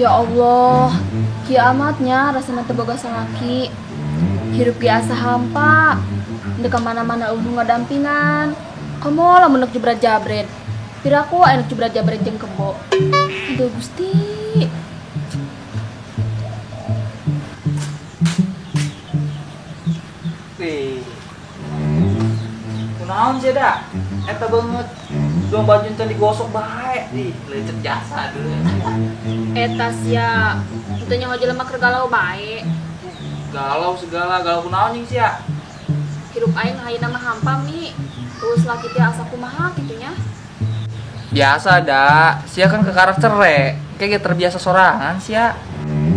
Ya Allah, kieu amatnya rasana teu boga salaki. Hirup ge asa hampa. Ndek ka mana-mana eueuh nu ngadampingan. Komo lamun neuk jebret-jabret. Piraku aya neuk jebret-jabret jeung kebo. Aduh Gusti. Wih. Kunaon sih da? Eta banget. Dua baju teh digosok bae. Ih, lecet jasa dulu. Eta sia. Teu nyaho jelema keur galau bae. Galau segala, galau kunaon jeung sia? Hirup aing ayeuna mah hampa mi. Terus laki teh asa kumaha kitu nya. Biasa da, sia kan ke karakter re. Kayak terbiasa sorangan sia.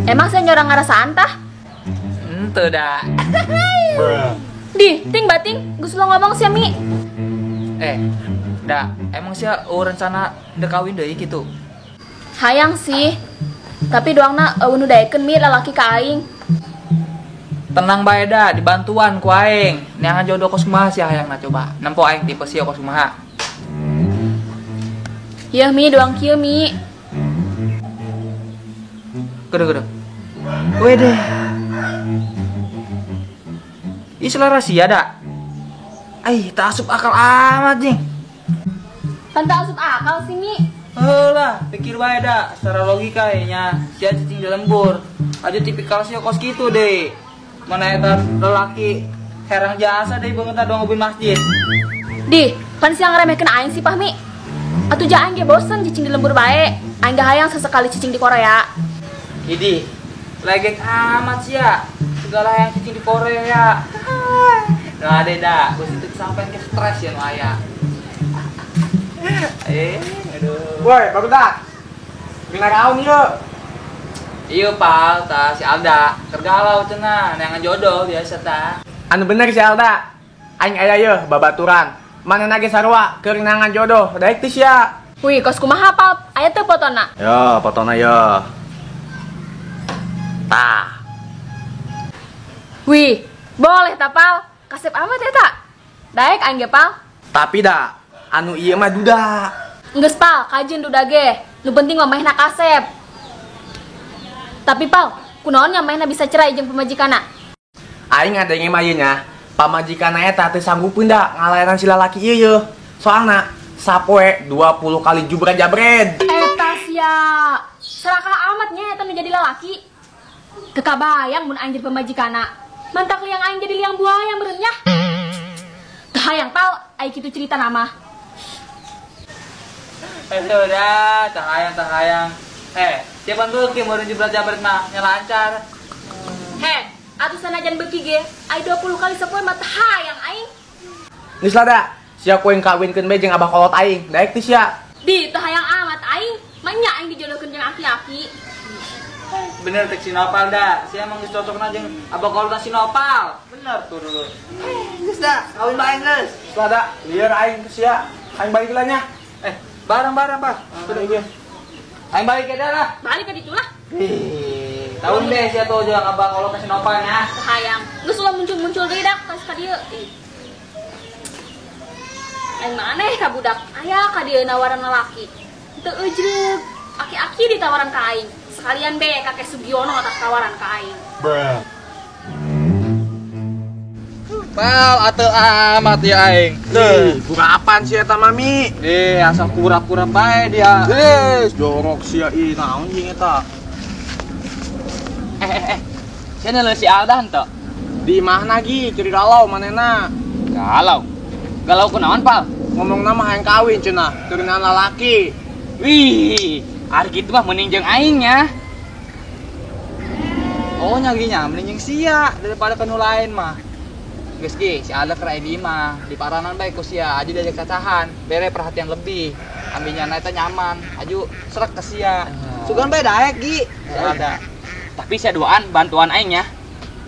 Emang sia nyorang ngarasaan tah? Henteu da. Di, ting bating, geus lo ngomong sia mi. Da, emang sia rencana dek kawin deui kitu? Hayang sih. Tapi doangna eueuh nu daekeun mi lalaki ka aing. Tenang bae da, dibantuan ku aing. Neangan jodoh kos kumaha sia hayangna coba. Nempo aing tipe sia kos kumaha. Yeuh mi doang kieu mi. Gede-gede. Wede. Ih selera sia da. Ai, tak asup akal amat jing. Pan tak asup akal sih mi. Heulah, pikir bae da, secara logika nya sia cicing di lembur. Aja tipikal sia kos kitu deh. Mana eta lelaki herang jasa deh banget doang ngobin masjid. Di, pan sia ngeremehkeun aing sih Pahmi. Atuh ja aing ge bosen cicing di lembur bae. Aing ge hayang sesekali cicing di Korea. Idi, legek amat sia. Segala yang cicing di Korea. Nah, deh dah, gua situ sampean ke stres ya nu aya. Aduh. Woi, barudak. Mina raun ieu. Iya, Pal, tah si Alda keur galau cenah, neangan jodoh biasa tah. Anu bener si Alda. Aing aya yeuh babaturan. Manehna ge sarua keur neangan jodoh, daek teh sia. Wih, kos kumaha, Pal? Aya teu fotona? Yo, fotona yo. Tah. Wih, boleh ta, Pal? Kasep amat ya tak? Daek aing ge, Pal. Tapi da, anu ieu mah duda. Geus, Pal, kajeun duda ge. Nu penting mah manehna kasep. Tapi, Pal, kunaon nya manehna bisa cerai jeung pamajikanna? Aing ngadenge mah ieu nya, pamajikanna eta teu sanggupeun da ngalayanan si lalaki ieu yeuh. Soalna sapoe 20 kali jubra jabred. Eta sia. Serakah amat nya eta nu jadi lalaki. Teu kabayang mun aing jadi pamajikanna. Mantak liang aing jadi liang buaya meureun nya. Teu hayang Pal, ai kitu cerita nama. Udah, teu hayang, teu hayang. Siapa beuki meureun jebret jabret mah nya lancar. Heh, atuh sanajan beuki ge, ai 20 kali sapoe mah teu hayang aing. Geus lah da, sia ku yang kawinkeun bae jeung abah kolot aing, daek teu sia. Di, teu hayang amat aing, mah nya aing dijodohkeun jeung aki-aki. Bener tek si Nopal da, sia emang geus cocokna jeung abah kolot si Nopal. Bener tuh dulu. Geus da, kawin bae geus. Geus lah da, lieur aing ke sia. Aing balik lah nya. Bareng-bareng, Pak. Sudah ieu. Aing balik ke lah. Balik ke ditu lah. Ih, tahun deh sia tuh jeung abah kolot si Nopal nya. Teu hayang. Geus ulah muncul-muncul deui dak ka dieu. Ih. Aing mah aneh ka budak. Aya ka dieu nawaran lalaki. Teu eujreug. Aki-aki ditawaran ka aing. Sekalian be kakek Sugiono atas tawaran ka aing. Bruh. Pal, ateu amat ya aing. Deh, kurapan sih eta mami. Deh, asal kurap-kurap bae dia. Deh, jorok sia ih naon jeung eta. Sia neuleuh si Alda henteu? Di imahna gi, keur galau manehna. Galau. Galau kunaon, Pal? Ngomongna mah hayang kawin cenah, keur lalaki. Wih, ari kitu mah mending jeung aing nya. Oh, nya ge nya mending jeung sia daripada ka nu lain mah. Geus ge, si Alda keur aya di imah, di paranan bae ku sia, aju diajak cacahan, bere perhatian lebih. Ambilnya na eta nyaman, aju srek ke sia. Sugan bae daek gi, si Alda. Tapi sia duaan bantuan aing nya.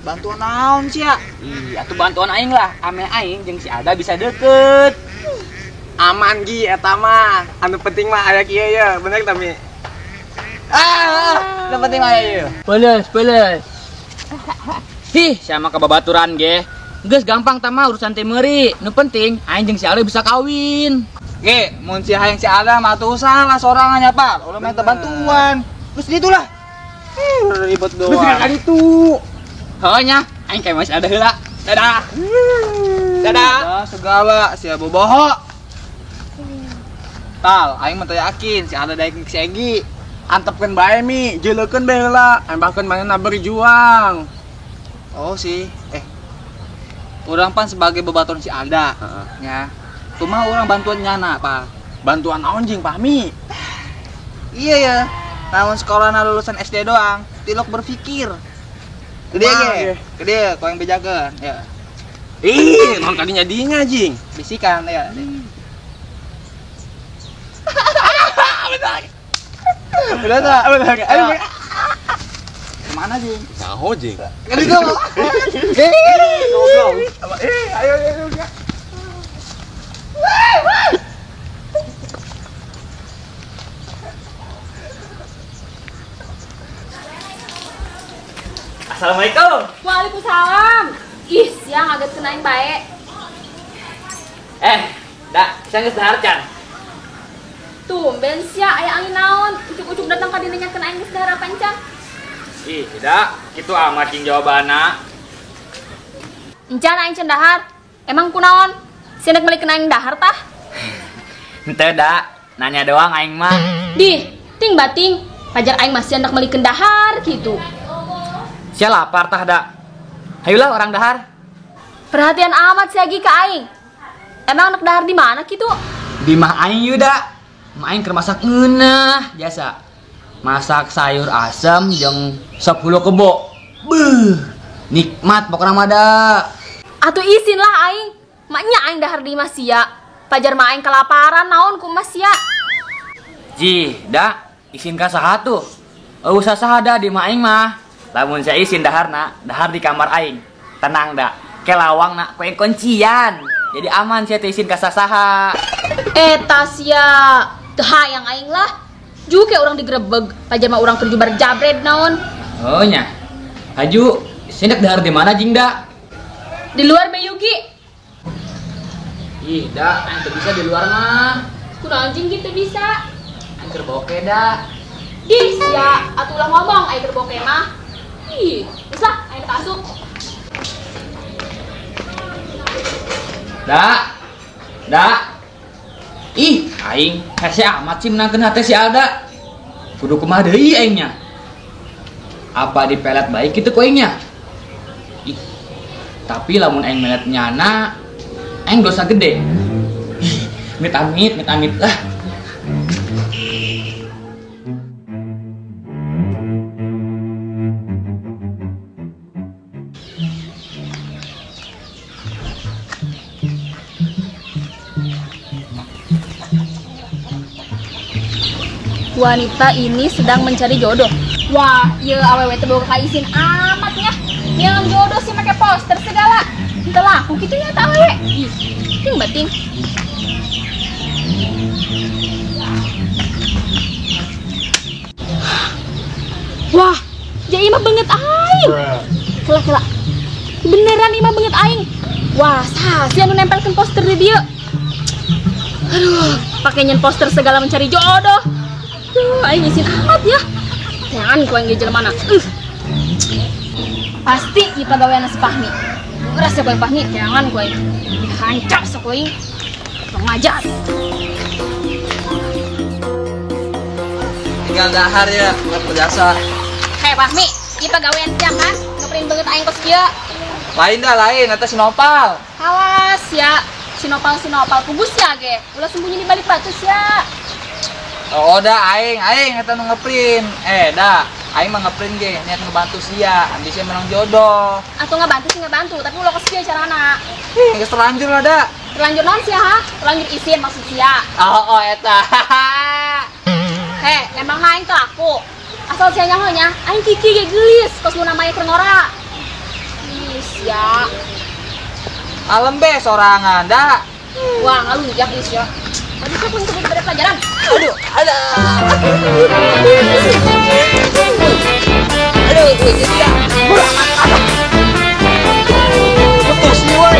Bantuan naon sia? Ih, atuh bantuan aing lah, ame aing jeung si Alda bisa deket. Aman gi eta mah. Anu penting mah aya kieu ye, bener tah mi? Ah, nu penting mah aya ieu. Beles, beles. Hih, sama kababaturan ge. Geus gampang tah mah urusan teh meuri. Nu penting aing jeung si Alda bisa kawin. Ge, mun si hayang si Alda mah atuh salah sorangan nya, Pak. Ulah minta bantuan. Geus ditulah. Ribet doang. Geus kali itu. Heuh nya, aing kayak masih ada heula. Dadah. Dadah. Dadah segala sia boboho. Tal, aing mah teu yakin si Alda daek si Egi. Antepkeun bae Mi, jeulekeun bae heula, embahkeun manehna berjuang. Oh sih, urang pan sebagai babaturan si Alda. Heeh. Nya. Kumaha urang bantuan nyana, Pak? Bantuan naon jeung Fahmi? Iya ya. Namun sekolahna lulusan SD doang, tilok berpikir. Gede ge. Gede kau yang bejakeun, ya. Ih, non tadinya dinya jing. Bisikan ya. Benar tak? Benar. Ayo. Kemana jing? Saho jing. Kan itu. Goblok. Ayo ayo ayo. Assalamualaikum. Waalaikumsalam. Ih, siang agak kenain bae. Dak, saya geus dahar can. Tumben sia aya angin naon, ucuk-ucuk datang ka dieu nanyakeun aing geus dahar apa encan? Ih, tidak, kitu amat jeung jawabanna. Encan aing can dahar. Emang kunaon? Sia nek meulikeun aing dahar tah? Henteu da, nanya doang aing mah. Dih, ting bating, pajar aing masih hendak meulikeun dahar gitu. Sia lapar tah da. Hayulah orang dahar. Perhatian amat sia gi ka aing. Emang anak dahar di mana kitu? Di mah aing yeuh da. Mah aing keur masak ngeunah biasa. Masak sayur asem jeung sop hulu kebo. Beuh, nikmat pokona mah da. Atuh isin lah aing. Maknya aing dahar di imah sia. Pajar mah aing kelaparan naon ku mah sia. Jih, da, isin ka saha tuh? Eueuh saha da di mah aing mah. Lamun saya isin daharna, dahar di kamar aing. Tenang da, ke lawang na ku kuncian. Jadi aman sia teh isin ka sasaha. Eta sia, teu hayang aing lah. Juke urang digrebeg, pajar mah urang keur jubar jabred naon. Oh nya. Haju, sia dahar di mana jing da? Di luar be Yugi. Ih, da, aing teu bisa di luar mah. Kunaon jing kitu bisa? Aing keur boke da. Dih sia, atuh ulah ngomong aing keur boke mah. Ih, geus lah, aing teu asup. Da. Da. Ih, aing hese amat sih menangkeun hate si Alda. Kudu kumaha deui aingnya? Apa dipelet baik kitu ku aingnya? Ih. Tapi lamun aing melet nyana, aing dosa gede. Ih, amit-amit, amit-amit lah. Wanita ini sedang mencari jodoh. Wah, ieu awewe teh boga kaisin amat nya. Yang jodoh sih make poster segala. Henteu laku kitu nya eta awewe. Ih, ting bating. Wah, ja imah banget aing. Kela-kela. Beneran imah banget aing. Wah, sah sia nu nempelkeun poster di dieu. Aduh, pake nyen poster segala mencari jodoh. Duh, aing isin amat ya. Jangan ku aing ge jelema mana. Pasti ieu pagawean si Fahmi. Geus ya ku aing Fahmi, jangan ku aing. Dihancap sok ku aing. Ngajar. Tinggal dahar ya, bukan berjasa. Hei Fahmi, ieu pagawean sia kan? Ngeprint banget aing kos kieu. Lain dah lain, eta si Nopal. Awas ya, si Nopal pugus ya ge. Ulah sembunyi di balik batu sia. Oh, dah aing, aing eta nu ngeprint. Dah, aing mah ngeprint ge niat ngebantu sia, ambisi menang jodoh. Atuh ngebantu sih ngebantu, tapi ulah kos kieu carana. Ih, geus terlanjur lah da. Terlanjur naon sia ha? Terlanjur isin maksud sia. Oh, eta. Heh, emang aing teh aku. Asal sia nyaho nya, aing kiki ge geulis kos nu namanya keur ngora. Ih, sia. Alem be sorangan da. Wah, ngalunjak ih sia. Tadi saya pun sebut pada pelajaran. Aduh, aduh. Aduh, gue jadi dah. Putus nih, woi.